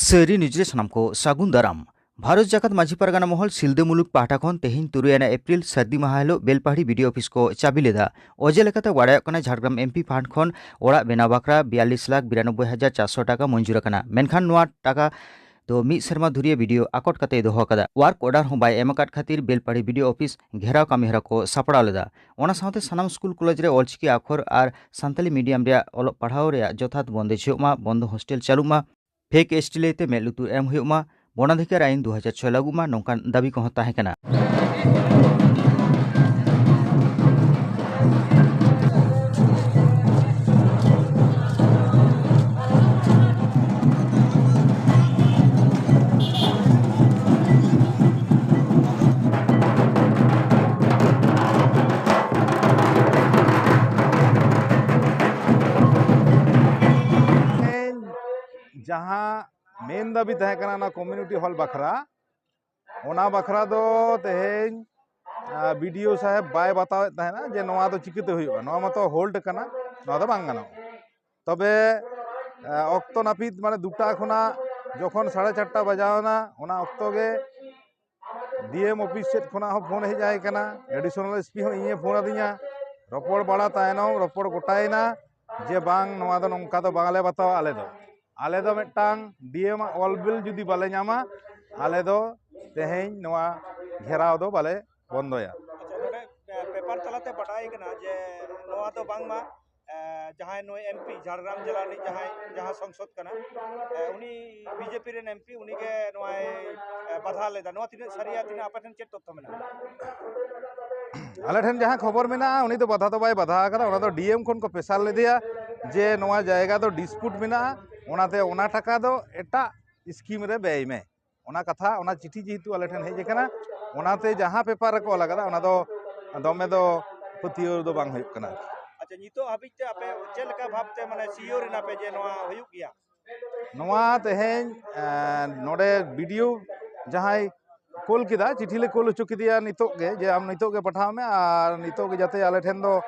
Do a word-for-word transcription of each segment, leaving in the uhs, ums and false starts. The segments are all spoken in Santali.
ᱥᱟᱹᱨᱤ ᱱᱤᱭᱩᱡᱽ ᱨᱮ ᱥᱟᱱᱟᱢ ᱠᱚ ᱥᱟᱹᱜᱩᱱ ᱫᱟᱨᱟᱢ᱾ ᱵᱷᱟᱨᱚᱛ ᱡᱟᱠᱟᱛ ᱢᱟᱹᱡᱷᱤ ᱯᱟᱨᱜᱟᱱᱟ ᱢᱚᱦᱚᱞ ᱥᱤᱞᱫᱟᱹ ᱢᱩᱞᱩᱠ ᱯᱟᱦᱴᱟ ᱠᱷᱚᱱ ᱛᱮᱦᱮᱧ ᱛᱩᱨᱩᱭ ᱟᱱᱟᱜ ᱮᱯᱨᱤᱞ ᱥᱟᱹᱨᱫᱤ ᱢᱟᱦᱟ ᱦᱤᱞᱳᱜ ᱵᱮᱞᱯᱟᱦᱟᱲᱤ ᱵᱤᱰᱤᱳ ᱚᱯᱷᱤᱥ ᱠᱚ ᱪᱟᱹᱵᱤ ᱞᱮᱫᱟ᱾ ᱚᱡᱮ ᱞᱮᱠᱟᱛᱮ ᱵᱟᱲᱟᱭᱚᱜ ᱠᱟᱱᱟ, ᱡᱷᱟᱲᱜᱨᱟᱢ ᱮᱢᱯᱤ ᱯᱷᱟᱱᱰ ᱠᱷᱚᱱ ᱚᱲᱟᱜ ᱵᱮᱱᱟᱣ ᱵᱟᱠᱷᱨᱟ ᱵᱤᱭᱟᱞᱞᱤᱥ ᱞᱟᱠᱷ ᱵᱤᱨᱟᱱᱚᱵᱵᱳᱭ ᱦᱟᱡᱟᱨ ᱪᱟᱨᱥᱚ ᱴᱟᱠᱟ ᱢᱚᱧᱡᱩᱨ ᱟᱠᱟᱱᱟ, ᱢᱮᱱᱠᱷᱟᱱ ᱱᱚᱣᱟ ᱴᱟᱠᱟ ᱫᱚ ᱢᱤᱫ ᱥᱮᱨᱢᱟ ᱫᱷᱩᱨᱤᱭᱟᱹ ᱵᱤᱰᱤᱳ ᱟᱠᱚᱴ ᱠᱟᱛᱮᱭ ᱫᱚᱦᱚ ᱟᱠᱟᱫᱟ᱾ ᱣᱟᱨᱠ ᱚᱰᱟᱨ ᱦᱚᱸ ᱵᱟᱭ ᱮᱢ ᱟᱠᱟᱫ ᱠᱷᱟᱹᱛᱤᱨ ᱵᱮᱞᱯᱟᱦᱟᱲᱤ ᱵᱤᱰᱤᱳ ᱚᱯᱷᱤᱥ ᱜᱷᱮᱨᱟᱣ ᱠᱟᱹᱢᱤᱦᱚᱨᱟ ᱠᱚ ᱥᱟᱯᱲᱟᱣ ᱞᱮᱫᱟ᱾ ᱚᱱᱟ ᱥᱟᱶᱛᱮ ᱥᱟᱱᱟᱢ ᱥᱠᱩᱞ ᱠᱚᱞᱮᱡᱽ ᱨᱮ ᱚᱞᱪᱤᱠᱤ ᱟᱠᱷᱚᱨ ᱟᱨ ᱥᱟᱱᱛᱟᱞᱤ ᱢᱤᱰᱤᱭᱟᱢ ᱨᱮᱭᱟᱜ ᱚᱞᱚᱜ ᱯᱟᱲᱦᱟᱣ ᱨᱮᱭᱟᱜ ᱡᱚᱛᱷᱟᱛ ᱵᱚᱱᱫᱮᱡᱽ ᱦᱩᱭᱩᱜ ᱢᱟ, ᱵᱚᱱᱫᱚ ᱦᱳᱥᱴᱮᱞ ᱪᱟᱹᱞᱩᱜ ᱢᱟ, ᱯᱷᱮᱠ ᱮᱥᱴᱤ ᱞᱟᱹᱭᱛᱮ ᱢᱮᱫ ᱞᱩᱛᱩᱨ ᱮᱢ ᱦᱩᱭᱩᱜ ᱢᱟ, ᱵᱚᱱᱟᱫᱷᱤᱠᱟᱨ ᱟᱭᱤᱱ ᱫᱩ ᱦᱟᱡᱟᱨ ᱪᱷᱚᱭ ᱞᱟᱹᱜᱩᱜ ᱢᱟ, ᱱᱚᱝᱠᱟᱱ ᱫᱟᱹᱵᱤ ᱠᱚᱦᱚᱸ ᱛᱟᱦᱮᱸ ᱠᱟᱱᱟ᱾ ᱛᱮᱦᱮᱧ ᱡᱟᱦᱟᱸ ᱢᱮᱱ ᱫᱟᱹᱵᱤ ᱛᱟᱦᱮᱸ ᱠᱟᱱᱟ ᱚᱱᱟ ᱠᱚᱢᱤᱭᱩᱱᱤᱴᱤ ᱦᱚᱞ ᱵᱟᱠᱷᱨᱟ, ᱚᱱᱟ ᱵᱟᱠᱷᱨᱟ ᱫᱚ ᱛᱮᱦᱮᱧ ᱵᱤᱰᱤᱳ ᱥᱟᱦᱮᱵᱽ ᱵᱟᱭ ᱵᱟᱛᱟᱣᱮᱫ ᱛᱟᱦᱮᱱᱟ ᱡᱮ ᱱᱚᱣᱟ ᱫᱚ ᱪᱤᱠᱟᱹᱛᱮ ᱦᱩᱭᱩᱜᱼᱟ, ᱱᱚᱣᱟ ᱢᱟᱛᱚ ᱦᱳᱞᱰ ᱠᱟᱱᱟ, ᱱᱚᱣᱟ ᱫᱚ ᱵᱟᱝ ᱜᱟᱱᱚᱜᱼᱟ᱾ ᱛᱚᱵᱮ ᱚᱠᱛᱚ ᱱᱟᱹᱯᱤᱛ, ᱢᱟᱱᱮ ᱫᱩᱴᱟ ᱠᱷᱚᱱᱟᱜ ᱡᱚᱠᱷᱚᱱ ᱥᱟᱲᱮ ᱪᱟᱨᱴᱟ ᱵᱟᱡᱟᱣ ᱮᱱᱟ, ᱚᱱᱟ ᱚᱠᱛᱚ ᱜᱮ ᱰᱤ ᱮᱢ ᱚᱯᱷᱤᱥ ᱥᱮᱫ ᱠᱷᱚᱱᱟᱜ ᱦᱚᱸ ᱯᱷᱳᱱ ᱦᱮᱡ ᱟᱭ ᱠᱟᱱᱟ, ᱮᱰᱤᱥᱚᱱᱟᱞ ᱮᱥ ᱯᱤ ᱦᱚᱸ ᱤᱧᱮ ᱯᱷᱳᱱ ᱟᱹᱫᱤᱧᱟ᱾ ᱨᱚᱯᱚᱲ ᱵᱟᱲᱟ ᱛᱟᱭᱱᱚᱢ ᱨᱚᱯᱚᱲ ᱜᱚᱴᱟᱭᱮᱱᱟ ᱡᱮ ᱵᱟᱝ, ᱱᱚᱣᱟ ᱫᱚ ᱱᱚᱝᱠᱟ ᱫᱚ ᱵᱟᱝᱞᱮ ᱵᱟᱛᱟᱣᱟ ᱟᱞᱮ ᱫᱚ᱾ ᱟᱞᱮ ᱫᱚ ᱢᱤᱫᱴᱟᱝ ᱰᱤ ᱮᱢ ᱟᱜ ᱚᱞ ᱵᱤᱞ ᱡᱩᱫᱤ ᱵᱟᱞᱮ ᱧᱟᱢᱟ, ᱟᱞᱮ ᱫᱚ ᱛᱮᱦᱮᱧ ᱱᱚᱣᱟ ᱜᱷᱮᱨᱟᱣ ᱫᱚ ᱵᱟᱞᱮ ᱵᱚᱱᱫᱚᱭᱟ᱾ ᱟᱪᱪᱷᱟ, ᱱᱚᱰᱮ, ᱮ, ᱯᱮᱯᱟᱨ ᱛᱟᱞᱟᱛᱮ ᱵᱟᱰᱟᱭ ᱠᱟᱱᱟ ᱡᱮ ᱱᱚᱣᱟ ᱫᱚ ᱵᱟᱝᱢᱟ, ᱮ, ᱡᱟᱦᱟᱸᱭ ᱱᱩᱭ ᱮᱢ ᱯᱤ, ᱡᱷᱟᱲᱜᱨᱟᱢ ᱡᱮᱞᱟ ᱨᱤᱱᱤᱡ ᱡᱟᱦᱟᱸᱭ, ᱡᱟᱦᱟᱸ ᱥᱚᱝᱥᱚᱫ ᱠᱟᱱᱟ, ᱮ, ᱩᱱᱤ ᱵᱤ ᱡᱮ ᱯᱤ ᱨᱮᱱ ᱮᱢ ᱯᱤ, ᱩᱱᱤᱜᱮ ᱱᱚᱣᱟᱭ, ᱮ, ᱵᱟᱫᱷᱟ ᱞᱮᱫᱟ᱾ ᱱᱚᱣᱟ ᱛᱤᱱᱟᱹᱜ ᱥᱟᱹᱨᱤᱭᱟ, ᱛᱤᱱᱟᱹᱜ, ᱟᱯᱮ ᱴᱷᱮᱱ ᱪᱮᱫ ᱛᱚᱛᱛᱷᱚ ᱢᱮᱱᱟᱜᱼᱟ? ᱟᱞᱮ ᱴᱷᱮᱱ ᱡᱟᱦᱟᱸ ᱠᱷᱚᱵᱚᱨ ᱢᱮᱱᱟᱜᱼᱟ, ᱩᱱᱤ ᱫᱚ ᱵᱟᱫᱷᱟ ᱫᱚ ᱵᱟᱭ ᱵᱟᱫᱷᱟ ᱟᱠᱟᱫᱟ᱾ ᱚᱱᱟ ᱫᱚ ᱰᱤ ᱮᱢ ᱠᱷᱚᱱ ᱠᱚ ᱯᱮᱥᱟᱨ ᱞᱮᱫᱮᱭᱟ ᱡᱮ ᱱᱚᱣᱟ ᱡᱟᱭᱜᱟ ᱫᱚ ᱰᱤᱥᱯᱩᱴ ᱢᱮᱱᱟᱜᱼᱟ, ᱚᱱᱟᱛᱮ ᱚᱱᱟ ᱴᱟᱠᱟ ᱫᱚ ᱮᱴᱟᱜ ᱥᱠᱤᱢ ᱨᱮ ᱵᱮᱭ ᱢᱮ᱾ ᱚᱱᱟ ᱠᱟᱛᱷᱟ, ᱚᱱᱟ ᱪᱤᱴᱷᱤ ᱡᱮᱦᱮᱛᱩ ᱟᱞᱮ ᱴᱷᱮᱱ ᱦᱮᱡ ᱟᱠᱟᱱᱟ, ᱚᱱᱟᱛᱮ ᱡᱟᱦᱟᱸ ᱯᱮᱯᱟᱨ ᱨᱮᱠᱚ ᱚᱞ ᱟᱠᱟᱫᱟ, ᱚᱱᱟ ᱫᱚ ᱫᱚᱢᱮ ᱫᱚ ᱯᱟᱹᱛᱭᱟᱹᱣ ᱫᱚ ᱵᱟᱝ ᱦᱩᱭᱩᱜ ᱠᱟᱱᱟ᱾ ᱟᱪᱪᱷᱟ, ᱱᱤᱛᱚᱜ ᱦᱟᱹᱵᱤᱡ ᱛᱮ ᱟᱯᱮ ᱪᱮᱫ ᱞᱮᱠᱟ ᱵᱷᱟᱵᱽ ᱛᱮ, ᱢᱟᱱᱮ, ᱥᱤᱭᱳᱨ ᱮᱱᱟ ᱯᱮ ᱡᱮ ᱱᱚᱣᱟ ᱦᱩᱭᱩᱜ ᱜᱮᱭᱟ? ᱱᱚᱣᱟ ᱛᱮᱦᱮᱧ, ᱮᱸ, ᱱᱚᱰᱮ ᱵᱤ ᱰᱤ ᱳ ᱡᱟᱦᱟᱸᱭ ᱠᱳᱞ ᱠᱮᱫᱟ, ᱪᱤᱴᱷᱤ ᱞᱮ ᱠᱳᱞ ᱦᱚᱪᱚ ᱠᱮᱫᱮᱭᱟ ᱱᱤᱛᱚᱜ ᱜᱮ, ᱡᱮ ᱟᱢ ᱱᱤᱛᱚᱜ ᱜᱮ ᱯᱟᱴᱷᱟᱣ ᱢᱮ, ᱟᱨ ᱱᱤᱛᱚᱜ ᱜᱮ ᱡᱟᱛᱮ ᱟᱞᱮ ᱴᱷᱮᱱ ᱫᱚ,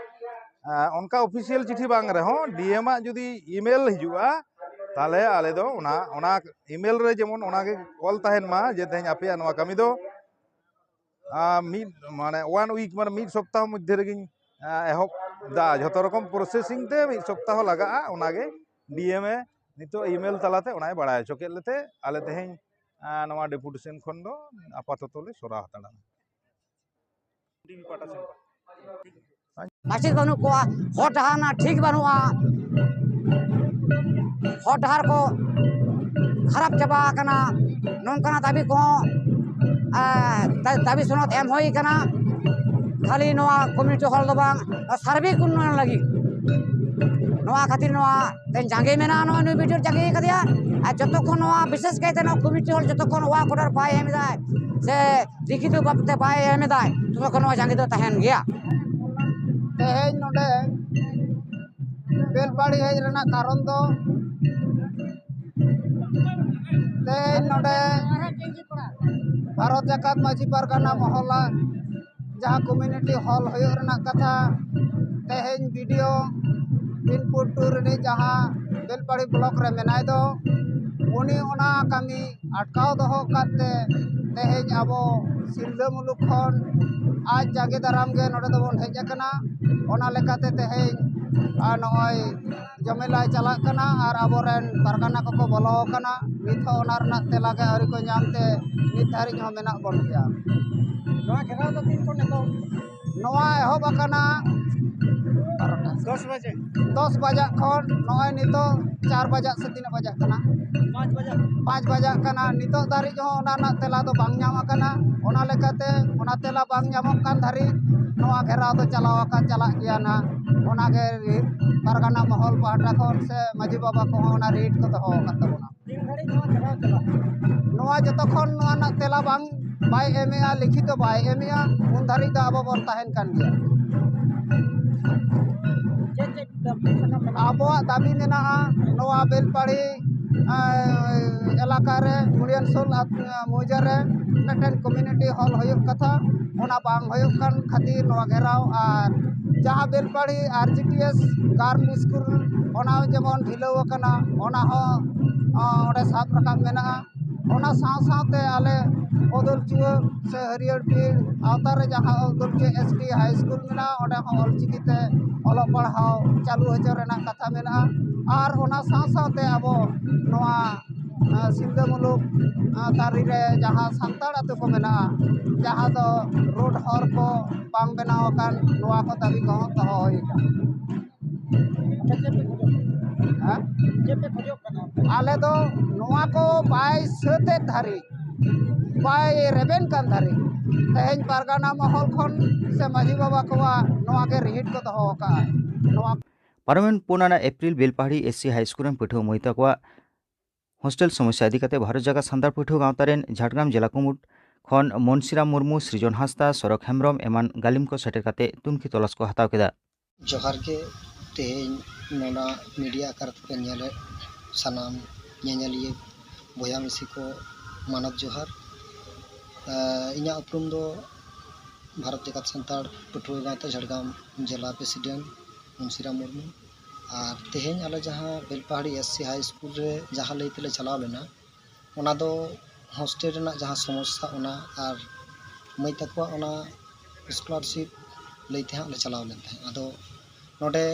ᱮᱸ, ᱚᱱᱠᱟ ᱚᱯᱷᱤᱥᱤᱭᱟᱞ ᱪᱤᱴᱷᱤ ᱵᱟᱝ ᱨᱮᱦᱚᱸ, ᱰᱤ ᱮᱢ ᱟᱜ ᱡᱩᱫᱤ ᱤᱢᱮᱞ ᱦᱤᱡᱩᱜᱼᱟ, ᱛᱟᱦᱚᱞᱮ ᱟᱞᱮ ᱫᱚ ᱚᱱᱟ ᱚᱱᱟ ᱤᱢᱮᱞ ᱨᱮ ᱡᱮᱢᱚᱱ ᱚᱱᱟᱜᱮ ᱚᱞ ᱛᱟᱦᱮᱱ ᱢᱟ ᱡᱮ ᱛᱮᱦᱮᱧ ᱟᱯᱮᱭᱟᱜ ᱱᱚᱣᱟ ᱠᱟᱹᱢᱤ ᱫᱚ ᱟᱨ ᱢᱤᱫ ᱢᱟᱱᱮ ᱚᱣᱟᱱ ᱩᱭᱤᱠ ᱢᱟᱱᱮ ᱢᱤᱫ ᱥᱚᱯᱛᱟᱦᱚ ᱢᱚᱫᱽᱫᱷᱮ ᱨᱮᱜᱮᱧ ᱮᱦᱚᱵ ᱫᱟ᱾ ᱡᱷᱚᱛᱚ ᱨᱚᱠᱚᱢ ᱯᱨᱚᱥᱮᱥᱤᱝ ᱛᱮ ᱢᱤᱫ ᱥᱚᱯᱛᱟᱦᱚ ᱞᱟᱜᱟᱜᱼᱟ᱾ ᱚᱱᱟᱜᱮ ᱰᱤ ᱮᱢ ᱮ ᱱᱤᱛᱚᱜ ᱤᱢᱮᱞ ᱛᱟᱞᱟᱛᱮ ᱚᱱᱟᱭ ᱵᱟᱲᱟᱭ ᱦᱚᱪᱚ ᱠᱮᱫ ᱞᱮᱛᱮ ᱟᱞᱮ ᱛᱮᱦᱮᱧ ᱱᱚᱣᱟ ᱰᱮᱯᱩᱴᱮᱥᱚᱱ ᱠᱷᱚᱱ ᱫᱚ ᱟᱯᱟᱛᱚᱛᱚ ᱞᱮ ᱥᱚᱨᱟᱣ ᱦᱟᱛᱟᱲᱟ᱾ ᱢᱟᱪᱮᱫ ᱵᱟᱹᱱᱩᱜ ᱠᱚᱣᱟ, ᱦᱚᱨ ᱰᱟᱦᱟᱨ ᱨᱮᱱᱟᱜ ᱴᱷᱤᱠ ᱵᱟᱹᱱᱩᱜᱼᱟ, ᱦᱚᱨ ᱰᱟᱦᱟᱨ ᱠᱚ ᱠᱷᱟᱨᱟᱯ ᱪᱟᱵᱟ ᱟᱠᱟᱱᱟ᱾ ᱱᱚᱝᱠᱟᱱᱟᱜ ᱫᱟᱹᱵᱤ ᱠᱚᱦᱚᱸ ᱫᱟᱹᱵᱤ ᱥᱚᱱᱚᱫ ᱮᱢ ᱦᱩᱭ ᱟᱠᱟᱱᱟ᱾ ᱠᱷᱟᱹᱞᱤ ᱱᱚᱣᱟ ᱠᱚᱢᱤᱭᱩᱱᱤᱴᱤ ᱦᱚᱞ ᱫᱚ ᱵᱟᱝ, ᱥᱟᱨᱵᱤᱠ ᱩᱱᱱᱚᱭᱚᱱ ᱞᱟᱹᱜᱤᱫ᱾ ᱱᱚᱣᱟ ᱠᱷᱟᱹᱛᱤᱨ ᱱᱚᱣᱟ ᱛᱮᱧ ᱡᱟᱸᱜᱮ ᱢᱮᱱᱟᱜᱼᱟ, ᱱᱚᱣᱟ ᱱᱩᱭ ᱵᱷᱤᱰᱤᱭᱳ ᱡᱟᱸᱜᱮ ᱠᱟᱫᱮᱭᱟ᱾ ᱟᱨ ᱡᱚᱛᱚ ᱠᱷᱚᱱ ᱱᱚᱣᱟ ᱵᱤᱥᱮᱥ ᱠᱟᱭᱛᱮ ᱱᱚᱣᱟ ᱠᱚᱢᱤᱭᱩᱱᱤᱴᱤ ᱦᱚᱞ ᱡᱚᱛᱚ ᱠᱷᱚᱱ ᱚᱣᱟᱨᱠ ᱚᱰᱟᱨ ᱵᱟᱭ ᱮᱢ ᱮᱫᱟᱭ ᱥᱮ ᱞᱤᱠᱷᱤᱛ ᱵᱷᱟᱵᱛᱮ ᱵᱟᱭ ᱮᱢ ᱮᱫᱟᱭ, ᱛᱚᱛᱚ ᱠᱷᱚᱱ ᱱᱚᱣᱟ ᱡᱟᱸᱜᱮ ᱫᱚ ᱛᱟᱦᱮᱱ ᱜᱮᱭᱟ᱾ ᱛᱮᱦᱮᱧ ᱱᱚᱰᱮ ᱵᱮᱞᱯᱟᱦᱟᱲᱤ ᱦᱮᱡ ᱨᱮᱱᱟᱜ ᱠᱟᱨᱚᱱ ᱫᱚ ᱛᱮᱦᱮᱧ ᱱᱚᱰᱮ ᱵᱷᱟᱨᱚᱛ ᱡᱟᱠᱟᱛ ᱢᱟᱹᱡᱷᱤ ᱯᱟᱨᱜᱟᱱᱟ ᱢᱚᱦᱚᱞᱟ ᱡᱟᱦᱟᱸ ᱠᱚᱢᱤᱭᱩᱱᱤᱴᱤ ᱦᱚᱞ ᱦᱩᱭᱩᱜ ᱨᱮᱱᱟᱜ ᱠᱟᱛᱷᱟ ᱛᱮᱦᱮᱧ ᱵᱤ ᱰᱤ ᱳ ᱵᱤᱱᱯᱩᱨ ᱴᱩ ᱨᱤᱱᱤᱡ ᱡᱟᱦᱟᱸ ᱵᱮᱞᱯᱟᱦᱟᱲᱤ ᱵᱞᱚᱠ ᱨᱮ ᱢᱮᱱᱟᱭ ᱫᱚ ᱩᱱᱤ ᱚᱱᱟ ᱠᱟᱹᱢᱤ ᱟᱴᱠᱟᱣ ᱫᱚᱦᱚ ᱟᱠᱟᱫ ᱛᱮ ᱛᱮᱦᱮᱧ ᱟᱵᱚ ᱥᱤᱞᱫᱟᱹ ᱢᱩᱞᱩᱠ ᱠᱷᱚᱱ ᱟᱡ ᱡᱟᱸᱜᱮ ᱫᱟᱨᱟᱢ ᱜᱮ ᱱᱚᱰᱮ ᱫᱚᱵᱚᱱ ᱦᱮᱡ ᱟᱠᱟᱱᱟ᱾ ᱚᱱᱟ ᱞᱮᱠᱟᱛᱮ ᱛᱮᱦᱮᱧ ᱟᱨ ᱱᱚᱜᱼᱚᱭ ᱡᱚᱢᱮᱞᱟᱭ ᱪᱟᱞᱟᱜ ᱠᱟᱱᱟ ᱟᱨ ᱟᱵᱚᱨᱮᱱ ᱯᱟᱨᱜᱟᱱᱟ ᱠᱚᱠᱚ ᱵᱚᱞᱚ ᱟᱠᱟᱱᱟ᱾ ᱱᱤᱛ ᱦᱚᱸ ᱚᱱᱟ ᱨᱮᱱᱟᱜ ᱛᱮᱞᱟ ᱜᱮ ᱟᱹᱣᱨᱤ ᱠᱚ ᱧᱟᱢ ᱛᱮ ᱱᱤᱛ ᱫᱷᱟᱹᱨᱤᱡ ᱦᱚᱸ ᱢᱮᱱᱟᱜ ᱵᱚᱱ ᱜᱮᱭᱟ᱾ ᱱᱚᱣᱟ ᱜᱷᱮᱨᱟᱣ ᱫᱚ ᱛᱤᱱ ᱠᱷᱚᱱ ᱮᱛᱚᱦᱚᱵ? ᱱᱚᱣᱟ ᱮᱦᱚᱵ ᱟᱠᱟᱱᱟ ᱫᱚᱥ ᱵᱟᱡᱮ᱾ ᱫᱚᱥ ᱵᱟᱡᱟᱜ ᱠᱷᱚᱱ ᱱᱚᱜᱼᱚᱭ ᱱᱤᱛᱚᱜ ᱪᱟᱨ ᱵᱟᱡᱟᱜ ᱥᱮ ᱛᱤᱱᱟᱹᱜ ᱵᱟᱡᱟᱜ ᱠᱟᱱᱟ? ᱯᱟᱸᱪ ᱵᱟᱡᱟᱜ᱾ ᱯᱟᱸᱪ ᱵᱟᱡᱟᱜ ᱠᱟᱱᱟ᱾ ᱱᱤᱛᱚᱜ ᱫᱷᱟᱹᱨᱤᱡ ᱦᱚᱸ ᱚᱱᱟ ᱨᱮᱱᱟᱜ ᱛᱮᱞᱟ ᱫᱚ ᱵᱟᱝ ᱧᱟᱢ ᱟᱠᱟᱱᱟ᱾ ᱚᱱᱟ ᱞᱮᱠᱟᱛᱮ ᱚᱱᱟ ᱛᱮᱞᱟ ᱵᱟᱝ ᱧᱟᱢᱚᱜ ᱠᱟᱱ ᱫᱷᱟᱹᱨᱤᱡ ᱱᱚᱣᱟ ᱜᱷᱮᱨᱟᱣ ᱫᱚ ᱪᱟᱞᱟᱣ ᱟᱠᱟᱱ ᱪᱟᱞᱟᱜ ᱜᱮᱭᱟ ᱱᱟᱦᱟᱜ᱾ ᱚᱱᱟᱜᱮ ᱯᱟᱨᱜᱟᱱᱟ ᱢᱚᱦᱚᱞ ᱯᱟᱦᱴᱟ ᱠᱷᱚᱱ ᱥᱮ ᱢᱟᱹᱡᱷᱤ ᱵᱟᱵᱟ ᱠᱚᱦᱚᱸ ᱚᱱᱟ ᱨᱤᱴ ᱠᱚ ᱫᱚᱦᱚ ᱟᱠᱟᱫ ᱛᱟᱵᱚᱱᱟ᱾ ᱛᱤᱱ ᱜᱷᱟᱹᱲᱤᱡ ᱱᱚᱣᱟ ᱜᱷᱮᱨᱟᱣ ᱪᱟᱞᱟᱜᱼᱟ? ᱱᱚᱣᱟ ᱡᱚᱛᱚ ᱠᱷᱚᱱ ᱱᱚᱣᱟ ᱨᱮᱱᱟᱜ ᱛᱮᱞᱟ ᱵᱟᱝ ᱵᱟᱭ ᱮᱢᱮᱜᱼᱟ, ᱞᱤᱠᱷᱤᱛᱚ ᱵᱟᱭ ᱮᱢᱮᱜᱼᱟ, ᱩᱱ ᱫᱷᱟᱹᱨᱤᱡ ᱫᱚ ᱟᱵᱚ ᱵᱚᱱ ᱛᱟᱦᱮᱱ ᱠᱟᱱ ᱜᱮᱭᱟ᱾ ᱪᱮᱫ ᱪᱮᱫ ᱫᱟᱹᱵᱤ ᱥᱟᱠᱟᱢ ᱢᱮᱱᱟᱜᱼᱟ? ᱟᱵᱚᱣᱟᱜ ᱫᱟᱹᱵᱤ ᱢᱮᱱᱟᱜᱼᱟ ᱱᱚᱣᱟ ᱵᱮᱞᱯᱟᱦᱟᱲᱤ ᱮᱞᱟᱠᱟ ᱨᱮ ᱢᱩᱲᱤᱭᱟᱱᱥᱳᱞ ᱢᱚᱣᱡᱟ ᱨᱮ ᱢᱤᱫᱴᱮᱱ ᱠᱚᱢᱤᱭᱩᱱᱤᱴᱤ ᱦᱚᱞ ᱦᱩᱭᱩᱜ ᱠᱟᱛᱷᱟ, ᱚᱱᱟ ᱵᱟᱝ ᱦᱩᱭᱩᱜ ᱠᱟᱱ ᱠᱷᱟᱹᱛᱤᱨ ᱱᱚᱣᱟ ᱜᱷᱮᱨᱟᱣ᱾ ᱟᱨ ᱡᱟᱦᱟᱸ ᱵᱮᱞᱯᱟᱦᱟᱲᱤ ᱟᱨ ᱡᱤ ᱴᱤ ᱮᱥ ᱜᱟᱨᱞᱥ ᱥᱠᱩᱞ ᱚᱱᱟ ᱡᱮᱢᱚᱱ ᱰᱷᱤᱞᱟᱹᱣ ᱟᱠᱟᱱᱟ, ᱚᱱᱟ ᱦᱚᱸ ᱚᱸᱰᱮ ᱥᱟᱵ ᱨᱟᱠᱟᱵ ᱢᱮᱱᱟᱜᱼᱟ᱾ ᱚᱱᱟ ᱥᱟᱶ ᱥᱟᱶᱛᱮ ᱟᱞᱮ ᱚᱫᱚᱞᱪᱩᱣᱟᱹ ᱥᱮ ᱦᱟᱹᱨᱭᱟᱹᱲ ᱵᱤᱨ ᱟᱣᱛᱟ ᱨᱮ ᱡᱟᱦᱟᱸ ᱚᱫᱚᱞᱪᱩᱣᱟᱹ ᱮᱥ ᱴᱤ ᱦᱟᱭ ᱥᱠᱩᱞ ᱢᱮᱱᱟᱜᱼᱟ, ᱚᱸᱰᱮ ᱦᱚᱸ ᱚᱞᱪᱤᱠᱤ ᱛᱮ ᱚᱞᱚᱜ ᱯᱟᱲᱦᱟᱣ ᱪᱟᱹᱞᱩ ᱦᱚᱪᱚ ᱨᱮᱱᱟᱜ ᱠᱟᱛᱷᱟ ᱢᱮᱱᱟᱜᱼᱟ᱾ ᱟᱨ ᱚᱱᱟ ᱥᱟᱶ ᱥᱟᱶᱛᱮ ᱟᱵᱚ ᱱᱚᱣᱟ ᱥᱤᱞᱫᱟᱹ ᱢᱩᱞᱩᱠ ᱛᱟᱹᱨᱤ ᱨᱮ ᱡᱟᱦᱟᱸ ᱥᱟᱱᱛᱟᱲ ᱟᱹᱛᱩ ᱠᱚ ᱢᱮᱱᱟᱜᱼᱟ, ᱡᱟᱦᱟᱸ ᱫᱚ ᱨᱳᱰ ᱦᱚᱨ ᱠᱚ ᱵᱟᱝ ᱵᱮᱱᱟᱣ ᱟᱠᱟᱱ, ᱱᱚᱣᱟ ᱠᱚ ᱫᱟᱹᱵᱤ ᱠᱚᱦᱚᱸ ᱫᱚᱦᱚ ᱦᱩᱭ ᱟᱠᱟᱱᱟ᱾ ᱟᱞᱮ ᱫᱚ ᱱᱚᱣᱟ ᱠᱚ ᱵᱟᱭ ᱥᱟᱹᱛᱮᱫ ᱫᱷᱟᱹᱨᱤᱡ, ᱵᱟᱭ ᱨᱮᱵᱮᱱ ᱠᱟᱱ ᱫᱷᱟᱹᱨᱤᱡ, ᱛᱮᱦᱮᱧ ᱯᱟᱨᱜᱟᱱᱟ ᱢᱚᱦᱚᱞ ᱠᱷᱚᱱ ᱥᱮ ᱢᱟᱹᱡᱷᱤ ᱵᱟᱵᱟ ᱠᱚᱣᱟᱜ ᱱᱚᱣᱟ ᱜᱮ ᱨᱤᱦᱤᱴ ᱠᱚ ᱫᱚᱦᱚ ᱟᱠᱟᱫᱼᱟ᱾ ᱱᱚᱣᱟ ᱯᱟᱨᱚᱢᱮᱱ ᱯᱩᱱ ᱟᱱᱟᱜ ᱮᱯᱨᱤᱞ ᱵᱮᱞᱯᱟᱦᱟᱲᱤ ᱮᱥ ᱥᱤ ᱦᱟᱭ ᱥᱠᱩᱞ ᱨᱮᱱ ᱯᱟᱹᱴᱷᱩᱣᱟᱹ ᱢᱟᱹᱭ ᱛᱟᱠᱚᱣᱟᱜ ᱦᱳᱥᱴᱮᱞ ᱥᱚᱢᱚᱥᱥᱟ ᱤᱫᱤ ᱠᱟᱛᱮ ᱵᱷᱟᱨᱚᱛ ᱡᱟᱠᱟᱛ ᱥᱟᱱᱛᱟᱲ ᱯᱟᱹᱴᱷᱩᱣᱟᱹ ᱜᱟᱶᱛᱟ ᱨᱮᱱ ᱡᱷᱟᱲᱜᱨᱟᱢ ᱡᱮᱞᱟ ᱠᱩᱢᱩᱴ ᱠᱷᱚᱱ ᱢᱚᱱᱥᱤᱨᱟᱢ ᱢᱩᱨᱢᱩ, ᱥᱨᱤᱡᱚᱱ ᱦᱟᱸᱥᱫᱟ, ᱥᱚᱨᱚᱠ ᱦᱮᱢᱵᱨᱚᱢ ᱮᱢᱟᱱ ᱜᱟᱹᱞᱤᱢ ᱠᱚ ᱥᱮᱴᱮᱨ ᱠᱟᱛᱮ ᱛᱩᱱᱠᱷᱤ ᱛᱚᱞᱟᱥ ᱠᱚ ᱦᱟᱛᱟᱣ ᱠᱮᱫᱟ᱾ ᱡᱚᱦᱟᱨ ᱜᱮ᱾ ᱛᱮᱦᱮᱧ ᱱᱚᱰᱮ ᱢᱤᱰᱤᱭᱟ ᱟᱠᱟᱨ ᱛᱮᱯᱮ ᱧᱮᱞᱮᱫ ᱥᱟᱱᱟᱢ ᱧᱮᱧᱮᱞᱤᱭᱟᱹ ᱵᱚᱭᱦᱟ ᱢᱤᱥᱤ ᱠᱚ ᱢᱟᱱᱚᱛ ᱡᱚᱦᱟᱨ᱾ ᱤᱧᱟᱹᱜ ᱩᱯᱨᱩᱢ ᱫᱚ ᱵᱷᱟᱨᱚᱛ ᱡᱟᱠᱟᱛ ᱥᱟᱱᱛᱟᱲ ᱯᱟᱹᱴᱷᱩᱣᱟᱹ ᱜᱟᱶᱛᱟ ᱡᱷᱟᱲᱜᱨᱟᱢ ᱡᱮᱞᱟ ᱯᱨᱮᱥᱤᱰᱮᱱᱴ ᱢᱩᱱᱥᱤᱨᱟᱢ ᱢᱩᱨᱢᱩ᱾ ᱟᱨ ᱛᱮᱦᱮᱧ ᱟᱞᱮ ᱡᱟᱦᱟᱸ ᱵᱮᱞᱯᱟᱦᱟᱲᱤ ᱮᱥ ᱥᱤ ᱦᱟᱭ ᱥᱠᱩᱞ ᱨᱮ ᱡᱟᱦᱟᱸ ᱞᱟᱹᱭ ᱛᱮᱞᱮ ᱪᱟᱞᱟᱣ ᱞᱮᱱᱟ, ᱚᱱᱟ ᱫᱚ ᱦᱳᱥᱴᱮᱞ ᱨᱮᱱᱟᱜ ᱡᱟᱦᱟᱸ ᱥᱚᱢᱚᱥᱥᱟ, ᱚᱱᱟ ᱟᱨ ᱢᱟᱹᱭ ᱛᱟᱠᱚᱣᱟᱜ ᱚᱱᱟ ᱥᱠᱚᱞᱟᱨᱥᱤᱯ ᱞᱟᱹᱭ ᱛᱮ ᱦᱟᱸᱜ ᱞᱮ ᱪᱟᱞᱟᱣ ᱞᱮᱱ ᱛᱟᱦᱮᱸᱫ᱾ ᱟᱫᱚ ᱱᱚᱰᱮ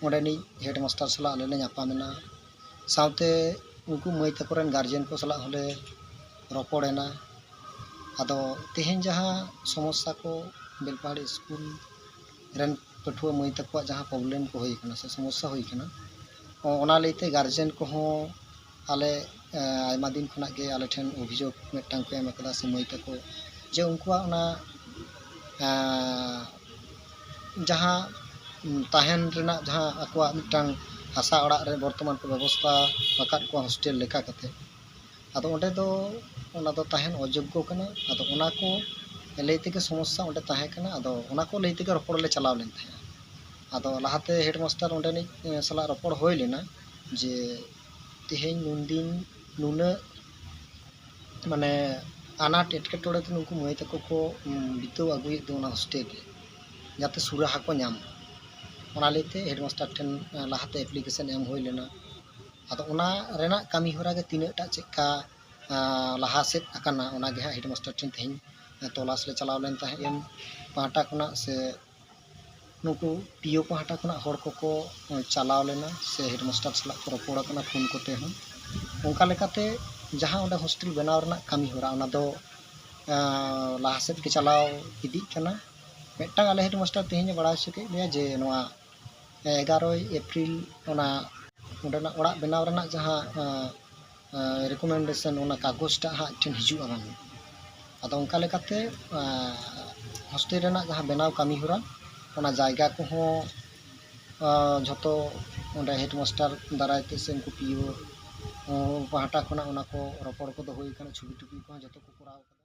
ᱚᱸᱰᱮᱱᱤᱡ ᱦᱮᱰ ᱢᱟᱥᱴᱟᱨ ᱥᱟᱞᱟᱜ ᱟᱞᱮ ᱞᱮ ᱧᱟᱯᱟᱢ ᱮᱱᱟ, ᱥᱟᱶᱛᱮ ᱩᱱᱠᱩ ᱢᱟᱹᱭ ᱛᱟᱠᱚ ᱨᱮᱱ ᱜᱟᱨᱡᱮᱱ ᱠᱚ ᱥᱟᱞᱟᱜ ᱦᱚᱸᱞᱮ ᱨᱚᱯᱚᱲ ᱮᱱᱟ᱾ ᱟᱫᱚ ᱛᱮᱦᱮᱧ ᱡᱟᱦᱟᱸ ᱥᱚᱢᱚᱥᱥᱟ ᱠᱚ ᱵᱮᱞᱯᱟᱦᱟᱲᱤ ᱥᱠᱩᱞ ᱨᱮᱱ ᱯᱟᱹᱴᱷᱩᱣᱟᱹ ᱢᱟᱹᱭ ᱛᱟᱠᱚᱣᱟᱜ ᱡᱟᱦᱟᱸ ᱯᱨᱚᱵᱞᱮᱢ ᱠᱚ ᱦᱩᱭ ᱠᱟᱱᱟ ᱥᱮ ᱥᱚᱢᱚᱥᱥᱟ ᱦᱩᱭ ᱠᱟᱱᱟ, ᱚ-, ᱚᱱᱟ ᱞᱟᱹᱭᱛᱮ ᱜᱟᱨᱡᱮᱱ ᱠᱚᱦᱚᱸ ᱟᱞᱮ, ᱮ, ᱟᱭᱢᱟ ᱫᱤᱱ ᱠᱷᱚᱱᱟᱜ ᱜᱮ ᱟᱞᱮ ᱴᱷᱮᱱ ᱚᱵᱷᱤᱡᱳᱜᱽ ᱢᱤᱫᱴᱟᱝ ᱠᱚ ᱮᱢ ᱟᱠᱟᱫᱟ ᱥᱮ ᱢᱟᱹᱭ ᱛᱟᱠᱚ ᱡᱮ ᱩᱱᱠᱩᱣᱟᱜ ᱚᱱᱟ, ᱮ, ᱡᱟᱦᱟᱸ, ᱩᱢ, ᱛᱟᱦᱮᱱ ᱨᱮᱱᱟᱜ ᱡᱟᱦᱟᱸ ᱟᱠᱚᱣᱟᱜ ᱢᱤᱫᱴᱟᱝ ᱦᱟᱥᱟ ᱚᱲᱟᱜ ᱨᱮ ᱵᱚᱨᱛᱚᱢᱟᱱ ᱠᱚ ᱵᱮᱵᱚᱥᱛᱷᱟ ᱟᱠᱟᱫ ᱠᱚᱣᱟ ᱦᱳᱥᱴᱮᱞ ᱞᱮᱠᱟ ᱠᱟᱛᱮ, ᱟᱫᱚ ᱚᱸᱰᱮ ᱫᱚ ᱚᱱᱟ ᱫᱚ ᱛᱟᱦᱮᱱ ᱚᱡᱳᱜᱽᱜᱚ ᱠᱟᱱᱟ᱾ ᱟᱫᱚ ᱚᱱᱟ ᱠᱚ ᱞᱟᱹᱭ ᱛᱮᱜᱮ ᱥᱚᱢᱚᱥᱥᱟ ᱚᱸᱰᱮ ᱛᱟᱦᱮᱸ ᱠᱟᱱᱟ᱾ ᱟᱫᱚ ᱚᱱᱟ ᱠᱚ ᱞᱟᱹᱭ ᱛᱮᱜᱮ ᱨᱚᱯᱚᱲ ᱞᱮ ᱪᱟᱞᱟᱣ ᱞᱮᱱ ᱛᱟᱦᱮᱸᱫ᱾ ᱟᱫᱚ ᱞᱟᱦᱟᱛᱮ ᱦᱮᱰᱢᱟᱥᱴᱟᱨ ᱚᱸᱰᱮᱱᱤᱡ, ᱮ, ᱥᱟᱞᱟᱜ ᱨᱚᱯᱚᱲ ᱦᱩᱭ ᱞᱮᱱᱟ ᱡᱮ ᱛᱮᱦᱮᱧ ᱱᱩᱱᱫᱤᱱ ᱱᱩᱱᱟᱹᱜ ᱢᱟᱱᱮ ᱟᱱᱟᱴ ᱮᱴᱠᱮᱴᱚᱬᱮ ᱛᱮ ᱱᱩᱠᱩ ᱢᱟᱹᱭ ᱛᱟᱠᱚ ᱠᱚ, ᱩᱢ, ᱵᱤᱛᱟᱹᱣ ᱟᱹᱜᱩᱭᱮᱫ ᱫᱚ ᱚᱱᱟ ᱦᱳᱥᱴᱮᱞ ᱨᱮ, ᱡᱟᱛᱮ ᱥᱩᱨᱟᱦᱟ ᱠᱚ ᱧᱟᱢ ᱢᱟ᱾ ᱚᱱᱟ ᱞᱟᱹᱭᱛᱮ ᱦᱮᱰᱢᱟᱥᱴᱟᱨ ᱴᱷᱮᱱ ᱞᱟᱦᱟᱛᱮ ᱮᱯᱞᱤᱠᱮᱥᱚᱱ ᱮᱢ ᱦᱩᱭ ᱞᱮᱱᱟ᱾ ᱟᱫᱚ ᱚᱱᱟ ᱨᱮᱱᱟᱜ ᱠᱟᱹᱢᱤ ᱦᱚᱨᱟ ᱜᱮ ᱛᱤᱱᱟᱹᱜ ᱴᱟ ᱪᱮᱫᱠᱟ ᱞᱟᱦᱟ ᱥᱮᱫ ᱟᱠᱟᱱᱟ, ᱚᱱᱟ ᱜᱮ ᱦᱟᱸᱜ ᱦᱮᱰᱢᱟᱥᱴᱟᱨ ᱴᱷᱮᱱ ᱛᱮᱦᱮᱧ ᱛᱚᱞᱟᱥ ᱞᱮ ᱪᱟᱞᱟᱣ ᱞᱮᱱ ᱛᱟᱦᱮᱸᱫ ᱮᱢ ᱯᱟᱦᱴᱟ ᱠᱷᱚᱱᱟᱜ ᱥᱮ ᱱᱩᱠᱩ ᱯᱤᱭᱳ ᱯᱟᱦᱴᱟ ᱠᱷᱚᱱᱟᱜ ᱦᱚᱲ ᱠᱚᱠᱚ ᱪᱟᱞᱟᱣ ᱞᱮᱱᱟ ᱥᱮ ᱦᱮᱰᱢᱟᱥᱴᱟᱨ ᱥᱟᱞᱟᱜ ᱠᱚ ᱨᱚᱯᱚᱲ ᱟᱠᱟᱱᱟ ᱯᱷᱳᱱ ᱠᱚᱛᱮ ᱦᱚᱸ᱾ ᱚᱱᱠᱟ ᱞᱮᱠᱟᱛᱮ ᱡᱟᱦᱟᱸ ᱚᱸᱰᱮ ᱦᱳᱥᱴᱮᱞ ᱵᱮᱱᱟᱣ ᱨᱮᱱᱟᱜ ᱠᱟᱹᱢᱤ ᱦᱚᱨᱟ, ᱚᱱᱟ ᱫᱚ ᱞᱟᱦᱟ ᱥᱮᱫ ᱜᱮ ᱪᱟᱞᱟᱣ ᱤᱫᱤᱜ ᱠᱟᱱᱟ᱾ ᱢᱤᱫᱴᱟᱝ ᱟᱞᱮ ᱦᱮᱰᱢᱟᱥᱴᱟᱨ ᱛᱮᱦᱮᱧ ᱮ ᱵᱟᱲᱟᱭ ᱦᱚᱪᱚ ᱠᱮᱫ ᱞᱮᱭᱟ ᱡᱮ ᱱᱚᱣᱟ ᱮᱜᱟᱨᱚᱭ ᱮᱯᱨᱤᱞ ᱚᱱᱟ ᱚᱸᱰᱮᱱᱟᱜ ᱚᱲᱟᱜ ᱵᱮᱱᱟᱣ ᱨᱮᱱᱟᱜ ᱡᱟᱦᱟᱸ ᱨᱤᱠᱚᱢᱮᱱᱰᱮᱥᱚᱱ, ᱚᱱᱟ ᱠᱟᱜᱚᱡᱽᱴᱟᱜ ᱦᱟᱸᱜ ᱴᱷᱮᱱ ᱦᱤᱡᱩᱜᱼᱟ ᱵᱟᱝ᱾ ᱟᱫᱚ ᱚᱱᱠᱟ ᱞᱮᱠᱟᱛᱮ ᱦᱳᱥᱴᱮᱞ ᱨᱮᱱᱟᱜ ᱡᱟᱦᱟᱸ ᱵᱮᱱᱟᱣ ᱠᱟᱹᱢᱤ ᱦᱚᱨᱟ, ᱚᱱᱟ ᱡᱟᱭᱜᱟ ᱠᱚᱦᱚᱸ ᱡᱷᱚᱛᱚ ᱚᱸᱰᱮ ᱦᱮᱰᱢᱟᱥᱴᱟᱨ ᱫᱟᱨᱟᱭ ᱛᱮ ᱥᱮ ᱩᱱᱠᱩ ᱯᱤᱭᱳ ᱯᱟᱦᱴᱟ ᱠᱷᱚᱱᱟᱜ ᱚᱱᱟ ᱠᱚ ᱨᱚᱯᱚᱲ ᱠᱚᱫᱚ ᱦᱩᱭ ᱟᱠᱟᱱᱟ, ᱪᱷᱚᱵᱤ ᱴᱚᱵᱤ ᱠᱚᱦᱚᱸ ᱡᱷᱚᱛᱚ ᱠᱚ ᱠᱚᱨᱟᱣ ᱟᱠᱟᱫᱟ᱾